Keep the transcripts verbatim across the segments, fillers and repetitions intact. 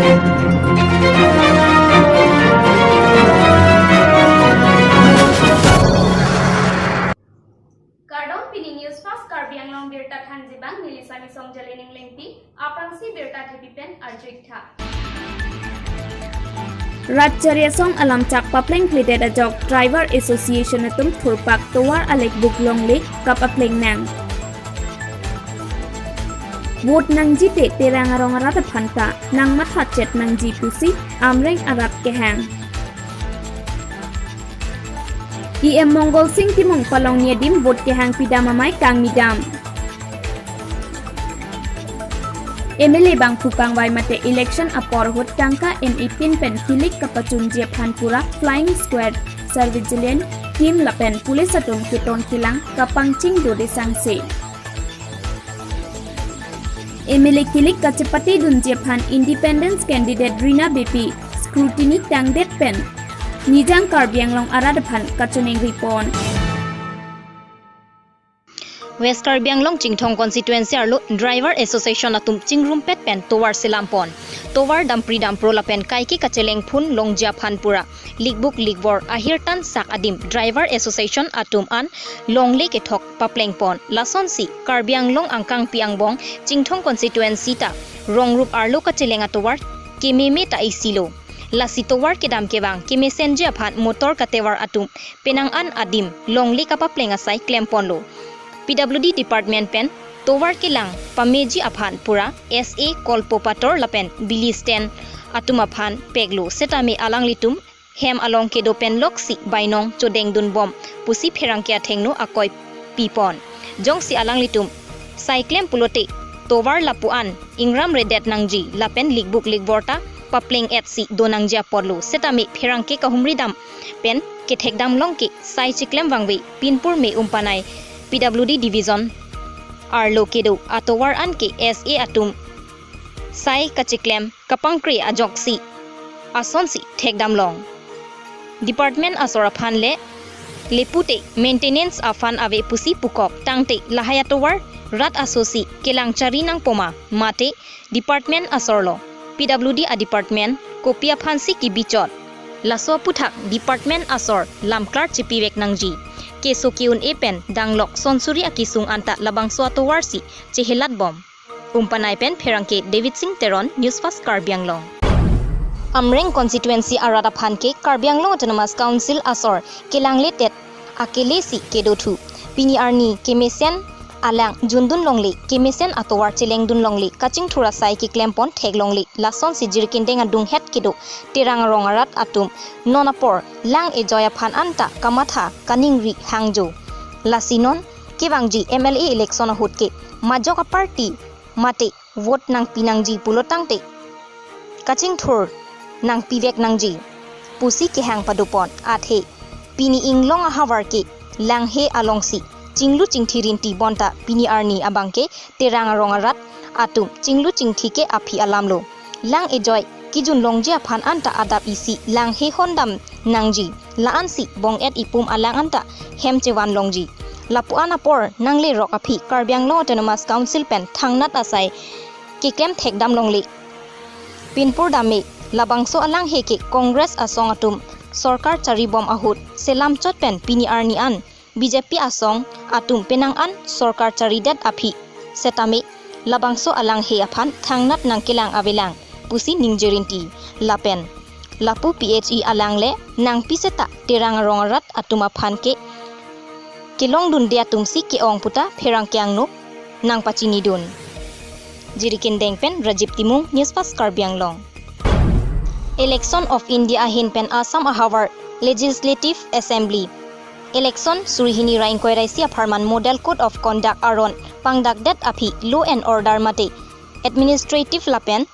Kardom, pini News Fast Karbi Anglong birta thanji abang neli Sami Songjali Ninglengpi, aphrangsi birta thepi pen arju-ik tha. Rat chari asong alamchak paplengkledet ajok Driver Association atum thurpak tovar alekbuk longle kapapleng nang. Vote nangjite Terang arong arat aphan ta nangmatha chet nangji pusi Amreng arat kehang. E M Mongol Sing Timung palongni adim vote kehang pidam amei kangmidam. M L A bangphu kangvai mate election apor ahut tangka M A pin pen kilik kapachunji aphan pura flying squad, surveillance team lapen police atum keton kelang kapangching dode sangse. M L A kilik kachepate dunji aphan independent candidate Rina Beypi scrutiny tangdet pen Nijang Karbi Anglong arat aphan kachiningri pon. West Karbi Anglong Chinthong constituency arlo Driver Association atum chingrumpet pen tovar selam pon. Tovar dampri dampro lapen kaike kacheleng phun longji aphan pura likbuk likvor ahirtan sak adim Driver Association atum an longle kethok papleng pon. Lasonsi Karbi Anglong angkangpi angbong Chinthong constituency ta rong rup arlo kacheleng atovar kememe ta isi lo. Lasi tovar kedam kevang kemesenji aphan motor katevar atum penang an adim longle kapapleng asai klem ponlo. P W D department pen tovar kelang pameji aphan pura S A, kolpo pator lapen bili stand atum aphan peklo, setame alanglitum hem along kedo pen loksi bainong chodeng dunbom pusi pherangke athengno akoi pi pon. Jongsi alanglitum sai klem pulote tovar lapu an ingramredet nangji lapen likbuk likvor ta papleng etsi do nangji apotlo, setame pherangke kahumri dam pen kethekdam long ke sai chiklem vangve pinpur me umpanai P W D division arlo kedo atovar an ke S A atum sai kachiklem kapangkre ajoksi asonsi thekdam long. Department asor aphan le lepute maintenance aphan ave pusi pukok, tangte lahai atovar rat asosi kelang chari nangpo ma mate department asor lo, P W D a department kopi aphansi kebichot. Laso aputhak department asor lamklar chipivek nangji. Keso ke-un-e pen danglok sonsuri akesung anta labangso atovarsi chehelat bom. Umpanai pen pherangke David Singh Teron, News Fast Karbi Anglong. Amreng constituency arat aphan ke Karbi Anglong Autonomous Council asor kelangledet akelesi kedo thu. Pini arni kemesen alang jundun longle, kemesen atovar chelengdun longle, kachingthur asai keklem pon thek longle, lasonsi Jirikindeng adunghet kedo Terang arong arat atum non apor lang ejoi aphan anta kamatha kaningri hangjo. Lasi non kevangji M L A election ahut ke majok a-party mate vote nangpi nangji pulo tangte kachingthur nangpivek nangji pusi kehang padopon. Athe pini inglong ahavar ke langhe alongsi chinglu chingthi rinti bonta pini arni abang ke Terang arong arat atum chinglu chingthi ke aphi alam lo. Lang ejoi kejun longji aphan anta adap isi langhe hondam nangji. La-ansi bong-et ipum alang anta hem chevan longji. Lapu-an apor nanglerok aphi Karbi Anglong Autonomous Council pen thangnat asai keklem thekdam longle. Pinpur dam me, labangso alanghe ke Congress asong atum sorkar charibom ahut selamchot pen pini arni an B J P asong atum penang an sorkar charidet aphi setame labangso alanghe aphan thangnat nangkelang avelang pusi ningje rinti. Lapen lapu P H E alang le nangpi seta Terang arong arat atum aphan ke kelongdunde atumsi ke-ong puta pherangke angno nangpachinidun. Jirikindeng pen Rajiv Timung, News Fast Karbi Anglong. Election of India ahin pen Assam ahavar Legislative Assembly election suri hini ra ingkoi ra isi apharman Model Code of Conduct aron pangdakdet aphi law and order mate administrative lapen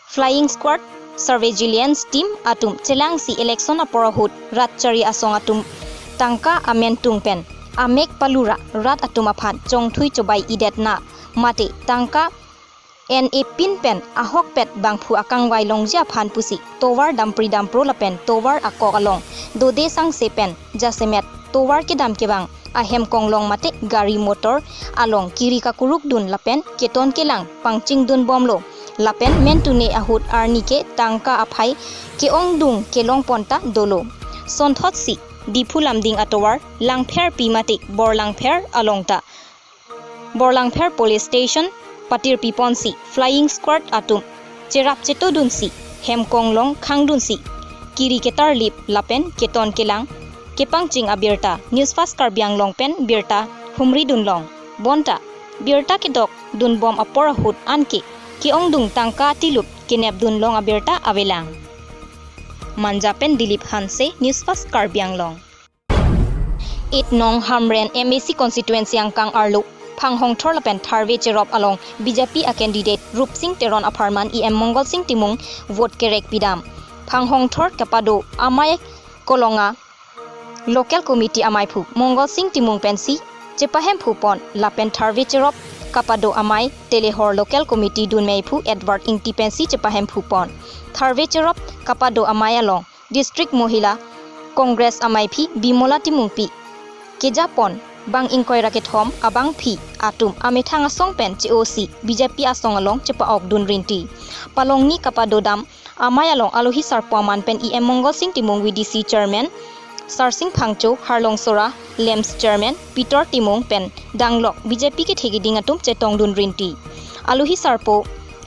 flying squad, surveillance team atum chelangsi election apor ahut rat chari asong atum tangka amen tung pen amek palura rat atum aphan chongthui chobai idet na mate tangka N A pin pen ahokpet bangphu akangvai longji aphan pusi tovar dampri dampro lapen tovar akok along dode sangse pen jasemet tovar kedam kevang ahem konglong mate gari motor along kiri kakuruk dun lapen keton kelang pangching dun bomlo. Lapen mentune ahut arni ke tangka aphai ke-ongdung kelongpon ta dolo. Sonthotsi Diphu Lumding atovar Langpherpi mate Borlangpher along ta Borlangpher Police Station patirpiponsi flying squad atum cherap chetodunsi hemkong along khangdunsi kiri ketarlip lapen keton kelang kepangching abirta News Fast Karbi Anglong pen birta humridunlong. Bonta birta kedokdunbom apor ahut anke ke-ongdung tangka atilup kenepdunlong abirta avelang. Manja pen Dilip Hanse, News Fast Karbi Anglong. Eight nong Hamren M A C constituency angkang arlo Phanghongthor lapen Tharve Cherop along B J P a candidate Rupsing Teron apharman E M Mongolsing Timung vote kerek pidam. Phanghongthor kapado amei Kolonga local committee ameiphu Mongolsing Timung pensi chepahemphupon lapen Tharve Cherop kapado amei Telehor local committee dunmeiphu Edward Ingti pensi chepahemphupon. Tharve Cherop kapado amei along District Mohila Congress ameiphi Bimola Timungpi kejapon bang ingkoi ra kethom abangpi atum amethang asong pen che-osi B J P asong along chepa-okdun rinti. Palongni kapado dam amei along alohi sarpo aman pen E M Mongolsing Timung V D C chairman Sarsing Phangcho, Harlong Sora, LAMPS chairman Peter Timung pen danglok B J P kethe keding atum chetongdun rinti. Alohi sarpo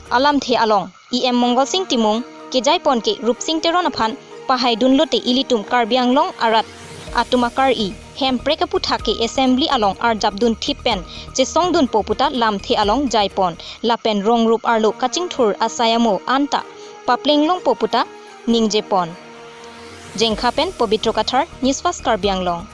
alamthe along E M Mongolsing Timung kejaipon ke Rupsing Teron aphan pahaidunlote ilitum Karbi Anglong arat atum akari Hemprek aputhak ke assembly along arjapdun thip pen chesongdunpo puta lamthe along jaipon lapen rongrup arlo kachingthur asai amo anta paplenglongpo puta ningjepon. Jengkha pen Pobitro Kathar, News Fast Karbi Anglong.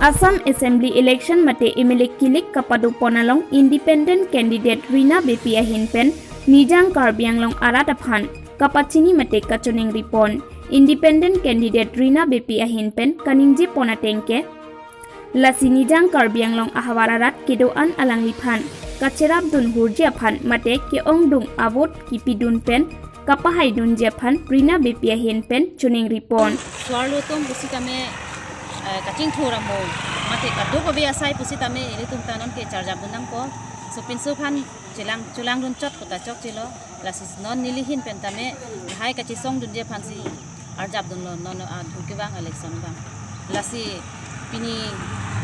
Assam Assembly Election mate M L A kilik kapadopon along Independent Candidate Rina Beypi ahin pen Nijang Karbi Anglong arat aphan kapachini mate kachoningripon. Independent Candidate Rina Beypi ahin pen kaningjepon ateng ke, lasi Nijang Karbi Anglong ahavar arat kedo-an alangliphan kacherapdun hurji aphan mate ke-ongdung avote kipidun pen kapahaidunji aphan Rina Beypi ahin pen choningripon. Suarlo atum pusitame, eh, kachingthur amo mate kadokave asai pusitame ilitum ta nonke charjapdun nangpo. Sopinso aphan chelang cholangdun chot kota chokchelo. Lasi non neli ahin pen tame lahai kachesongdunji aphansi arjapdunlo non adhu kevang election vang. Lasi pini,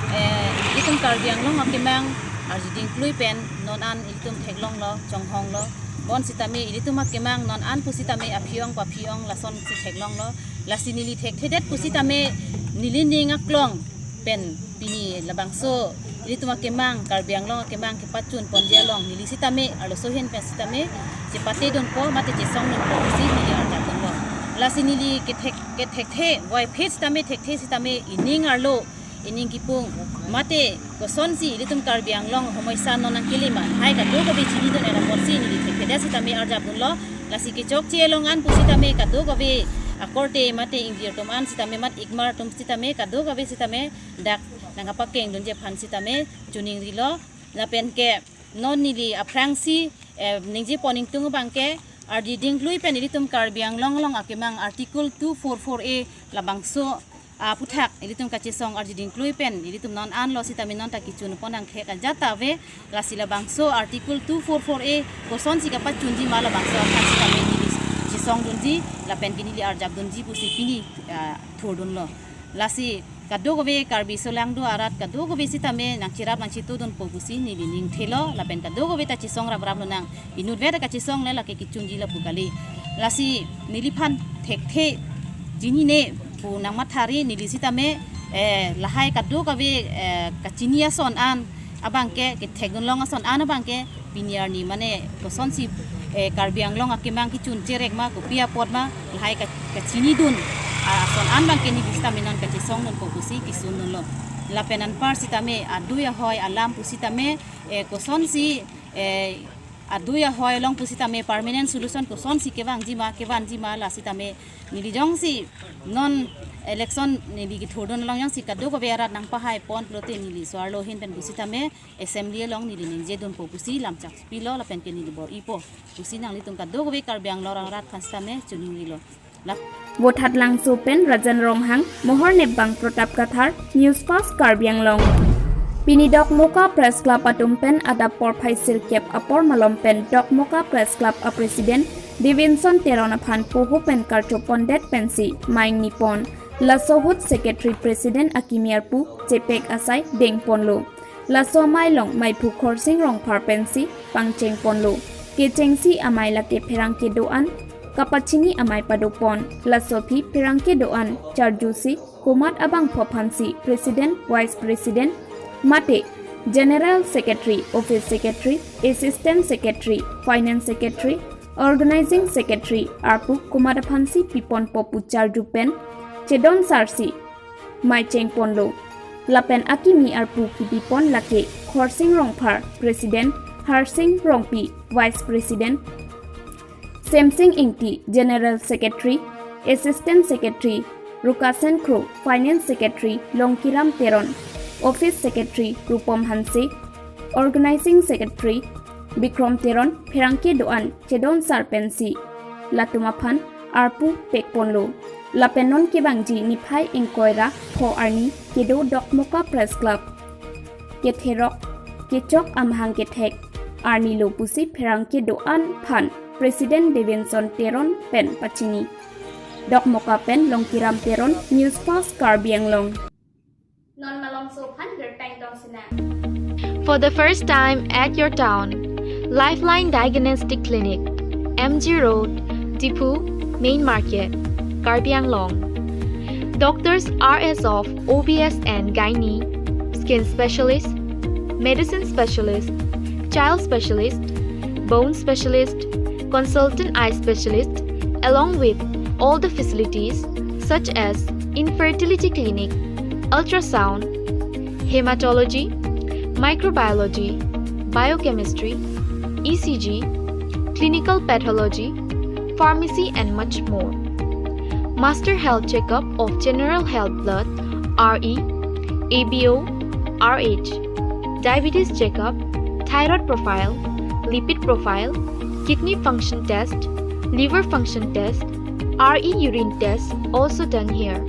eh, ilitum Karbi Anglong akemang arjuding klui pen non an ilitum theklonglo, chonghonglo. Bonsitame ilitum akemang non an pusitame aphi-ong paphi-ong lasonsi theklonglo. Lasi neli thekthedet pusitame neli ning aklong pen pini labangso ilitum akemang, Karbi Anglong akemang kepachunponji along neli sitame, arloso ahin pen sitame chepatedunpo mate chesongdunpo pusi neli arjapdunlo. Lasi neli kethek kethekthe, voiphit sitame thekthe sitame ining arlo, ining kipung mate kosonsi ilitum Karbi Anglong homoi sa non nangkele ma, lahai kadokave chinidun era porsi neli thekthedet sitame arjapdunlo. Lasi kechokche along an pusitame kadokave akorte mate ingjir atum an sitame mat ikmar atum sitame kadokave sitame dak nangkapakengdunji aphan sitame choningrilo. Lapen ke non neli aphrangsi, eh, ningjepon ingtung abang ke arjuding klui pen ilitum Karbi Anglong along akemang Article two four four A labangso aputhak ilitum kachesong arjuding klui pen ilitum non anlo sitame non ta kechunpon angthek ajat ta ave. Lasi labangso Article two four four A kosonsi kapachunji ma labangso aphan sitame neli chesongdunji lapen ke neli arjapdunji pusi pini, ah, thurdunlo. Lasi kadokave Karbi solangdo arat kadokave sitame nangcherap nangchetodunpo pusi neli ningthelo lapen kadokave ta chesong rapraplo nang inutvet kachesongle lake kechunji lapu kali. Lasi neliphan thekthe chinine pu nangmathari neli sitame, eh, lahai kadokave, eh, kachini ason an abang ke, kethekdunlong ason an abang ke pini arni mane kosonsi, eh, Karbi Anglong akemang kechun cherek ma, kopi apot ma, lahai ka-, kachinidun, ah, ason an abang ke neli sitame non kachesongdunpo pusi kesundunlo. Lapen anpar sitame adui ahoi alam pusitame, eh, kosonsi, eh, adui ahoi along pusitame permanent solution kosonsi kevangji ma, kevanji ma la sitame neli jongsi non election neli kethurdun along jongsi kadokave arat nangpahaiponlote neli suarlo ahin pen pusitame assembly along neli ningjedunpo pusi lamchak pilo lapen ke neli bor-ipo pusi nanglitum kadokave Karbi Anglong arat aphan sitame choningrilo. Lap- Vothatlangso pen Rajan Ronghang, Mohor Nepbang Pratap Kathar, News Fast Karbi Anglong. Pini Dokmoka Press Club atum pen adap porphai sirkep apor malom pen Dokmoka Press Club a President Devinson Teron aphan poho pen karcho pondet pensi mei ingni pon. Laso ahut Secretary President akimi arpu chepek asai deng ponlo. Laso amei along meiphu Khorsing Rongphar pensi pangcheng ponlo. Kechengsi amei lake pherangke do-an kapachini amei pado pon. Laso aphi pherangke do-an charjusi komat abangphu aphansi President, Vice President, mate General Secretary, Office Secretary, Assistant Secretary, Finance Secretary, Organizing Secretary arpu komat aphansi piponpo pu charju pen chedon sarsi mei cheng ponlo. Lapen akimi arpu kibi pon lake Khorsing Rongphar, President, Harsing Rongpi, Vice President, Semsing Ingti, General Secretary, Assistant Secretary Rukasen Kro, Finance Secretary Longkiram Teron, Office Secretary Rupom Hanse, Organizing Secretary Bikrom Teron, pherangke do-an chedon sar pensi latum aphan arpu pek ponlo. Lapen non kevangji niphai ingkoi ra pho arni kedo Dokmoka Press Club ketherok kechok amahang kethek arni lo pusi pherangke do-an aphan President Devinson Teron pen pachini. Dokmoka pen Longkiram Teron, News Fast Karbi Anglong. Non malomso aphan birta ingtong sinang. For the first time at your town, Lifeline Diagnostic Clinic, M G Road, Diphu, Main Market, Karbi Anglong. Doctors are as of O B S and Gynae, Skin Specialist, Medicine Specialist, Child Specialist, Bone Specialist, Consultant Eye Specialist, along with all the facilities such as Infertility Clinic, Ultrasound, Hematology, Microbiology, Biochemistry, E C G, Clinical Pathology, Pharmacy and much more. Master Health Checkup of General Health Blood, R E, A B O, R H, Diabetes Checkup, Thyroid Profile, Lipid Profile, Kidney Function Test, Liver Function Test, R E Urine Test also done here.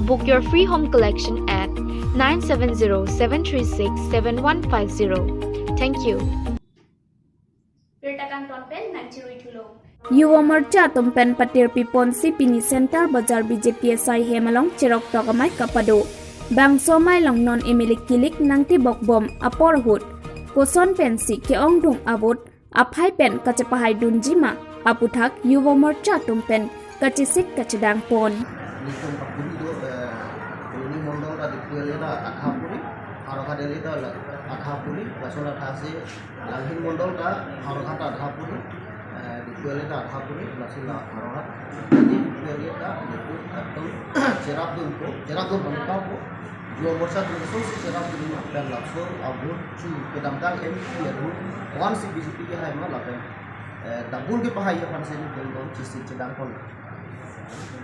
Book your free home collection at nine seven zero seven three six seven one five zero. Thank you. Birta kangton pen nangchirui thulo. Yuva Morcha atum pen patirpi ponsi pini Center Bazar B J P asai hem along cherok tok amei kapado. Bangso amei along non M L A kilik nangtebok bom apor ahut koson pensi ke-ongdung a-vote aphai pen kachepahai dunji ma aputhak Yuva Morcha atum pen kachesik kachedang pon. Nelitum kapuri do, eh, Phuloni mondol ta Diphu L A ta Athapuri, Howraghat L A ta la Athapuri, lason athasi Langhin mondol ta Howraghat ta Athapuri, eh, Diphu L A ta Athapuri, lason la Howraghat. Jadi Diphu L A ta Diphu atum cherap dunpo, cherap dun pangkaupo. Yuva Morcha atum kesung si cherap dun pen laso a-vote chu kedamtang M P atum one si B J P kehai ma lapen, eh, double kepahai aphan si nelitum chesik chedang pon.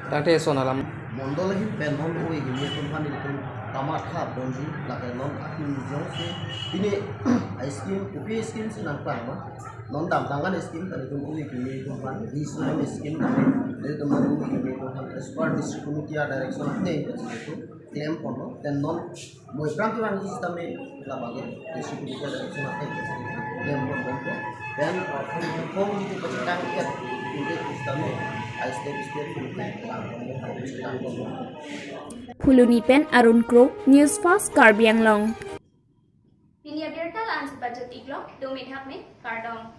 Tangte son alam. Mondol ahin pen hon oi hini atum aphan nelitum kamatha ponji lapen non ahin jongsi pini a-scheme, kopi scheme si nangplang ma. Non damtang an scheme ta nelitum oi hini atum aphan, di scheme ta nelitum oi hini atum aphan as per district committee a-direction ateng nelitum klem ponlo, pen non moi prang kevang system me labang ke district committee a-direction ateng klem ponlo, pen kong itu pachekang ke itu system me, ai step step itu lang ponlo, pachekang ponlo. Phuloni pen Arun Kro, News Fast Karbi Anglong. Pini abirta la-an si pajut iklo, dome thakme, kardom.